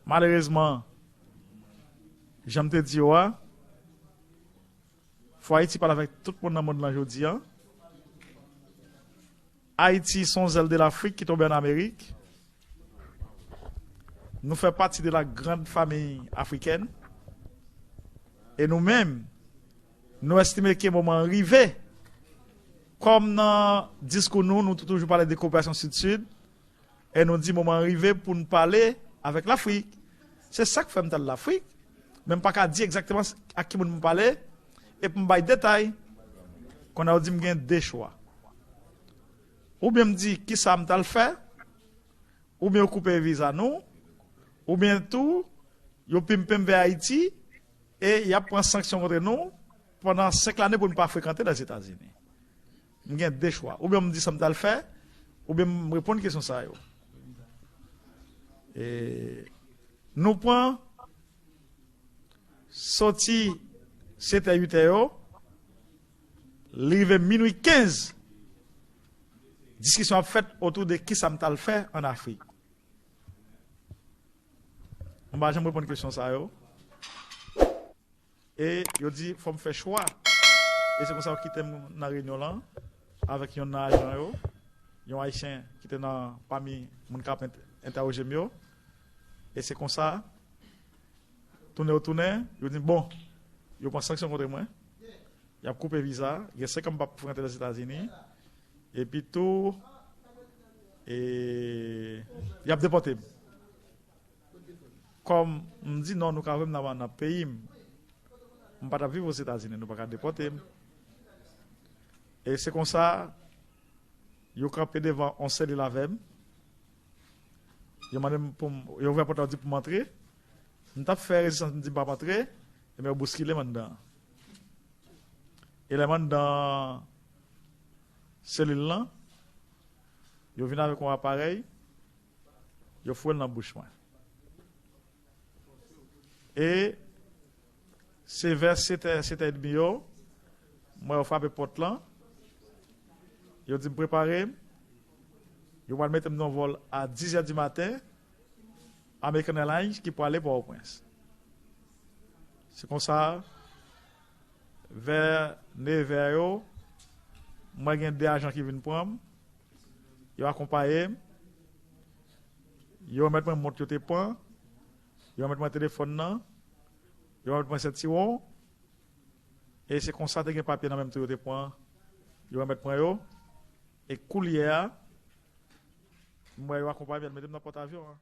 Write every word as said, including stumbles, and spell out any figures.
Malerezman, jan m te di yo a, Fò Ayiti pale avèk tout moun nan mond lan jodi a. Ayiti se yon zèl de Lafrik ki tonbe ann Amerik. Nou fè pati de la grande famille africaine. E nou menm, nou estime ke moman an rive. Kòm nan diskou nou, nou toujou pale de koperasyon Sid-Sid, e nou di moman an rive pou n pale avèk Lafrik. Se sa k fè m t al Lafrik, men m pa ka di egzakteman ak ki moun pou m pale, epi m bay detay. Kounye a yo di m gen de chwa. Oubyen m di kisa m t al fè, oubyen yo koupe viza nou, oubyen tou, yo pimpe m vè Ayiti, e y ap pran sanksyon kont nou pandan senk lane pou n pa frekante Lèzetazini. M gen de chwa. Oubyen m di sa m t al fè, oubyen m reponn kesyon sa yo. E nou pran soti sèt è, uit è yo, li rive minui kenz, diskisyon ap fèt otou de kisa m t al fè ann Afrik. M pa janm reponn kesyon sa yo. E yo di fò m fè chwa. E se konsa yo kite m nan reyinyon lan avèk yonn nan ajan yo, yon Ayisyen ki te nan pami moun k ap ent- entèwoje m yo. E se konsa, tounen yo tounen, yo di m, bon, yo pran sanksyon kont mwen. Y ap koupe viza, gen senk an m p ap frekante Lèzetazini. Epi tou, e, y ap depòte m. Kòm m di non, nou ka voye m nan, nan peyi m, m pa t ap viv Ozetazini, nou pa ka depòte m. E se konsa, yo kanpe devan yon selil avè m. Yo mande m pou m, yo ouvè pòt la, yo di pou m antre. M t ap fè rezistans, m di m p ap antre, ebyen yo bouskile m anndan. E lè m anndan selil lan, yo vin avèk yon aparèy, yo foure l nan bouch mwen. E se vè sèt è, sèt è edmi yo, m wè yo frape pòt lan. Yo di m prepare m. Yo pral mete m nan yon vòl a dis è di maten, American Airlines, ki prale Pòtoprens. Se konsa, vè nèv è yo, m wè gen de ajan ki vin pran m. Yo akonpaye m. Yo remèt mwen mont yo te pran. Yo remèt mwen telefòn nan. Yo remèt mwen sentiwon. E se konsa te gen papye nan men m tou yo te pran. Yo remèt mwen yo. E koulye a, m wè yo akonpaye m, y al mete m nan pòt avyon an.